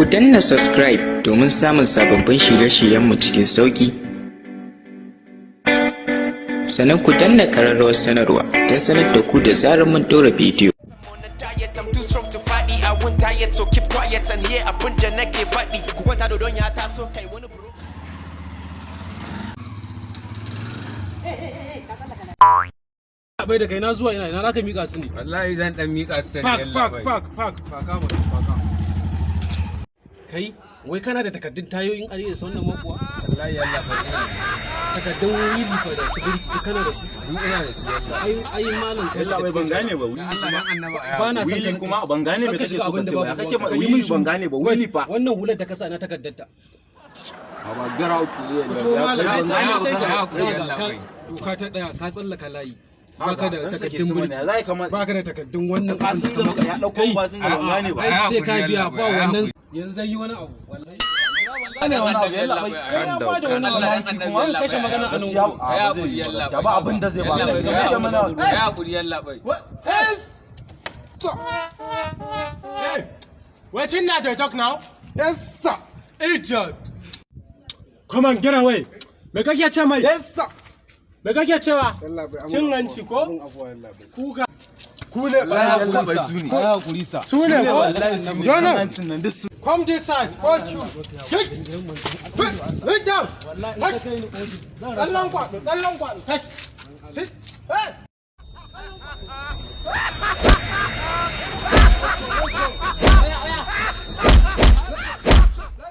Ku danna subscribe domin samun sababbin shirye-shiryenmu cikin sauƙi. Sannan ku danna ƙararrawar sanarwa don sanar da ku da zarar mun ɗora bidiyo. On a diet, I'm too strong to faɗi. I won't diet, so keep quiet and hear abin da nake faɗi. Ku kwanta dodon ya taso kai wani bro. Bai da kai na zuwa ina zaka mika su ne? Wallahi zan dan mika su. Park, park, park, park, park, park. Kai, wai kana da takaddun tayoyin arewa da wannan makuwa? Wallahi yalla bai, ina da. Takaddun wili fa da su birki duk kana da su? Duk ina da su, yalla. Ai ai malam, kai Yalla bai, ban gane ba, wili. Allah dan annaba a Ba na son Wili ka kuma ban gane me kar ka kake shiga so ka abin da ce ba. babu Ya kake ma ruwanka. wili? Ban gane ba, wili fa. Wannan hular da ka sa, na takaddar ta. Ba gara ku To yalla. malam, Ban gane ba. kai ya ka hakuri, yalla ka bai. Doka ta daya, ka tsallaka layi. Baka da Dan sake takaddun su mana, birki. ya zai kamar Baka da takaddun wannan. Fasinja ya dauko fasinja, ban gane ba. Ai sai ka Ai, biya hakuri, ba yalla bai, wannan. Yanzu dai yi wani abu wallahi. Gane wani abu, yalla bai. Sai ya bada wani abu. Hanci kuma. An kashe magana a nan Gaskiya wurin. a ba zai yi ba, gaskiya ba abin da zai ba. Yalla bai. Rage mana. Ya hakuri, yalla bai. Hey, wetin na dey talk now? Yes, sir. Idiot! Come on, get away. Me kake ce mai? Yes, sir. Me kake cewa? Yalla bai, amin Cin afuwa. hanci ko? Amin afuwa, yalla bai. Kuka. Ku ne Wallahi yalla bai, su ne. Ai hakuri sa. Su ne ko? Wallahi su ne. Zo Cin nan. hancin nan duk su. Come this side, fuck you. Sit. Sit down. Wallahi in ka kai ni ofis, zan rasa. Tsallan kwado, tsallan kwado. Tashi. Sit. Hey.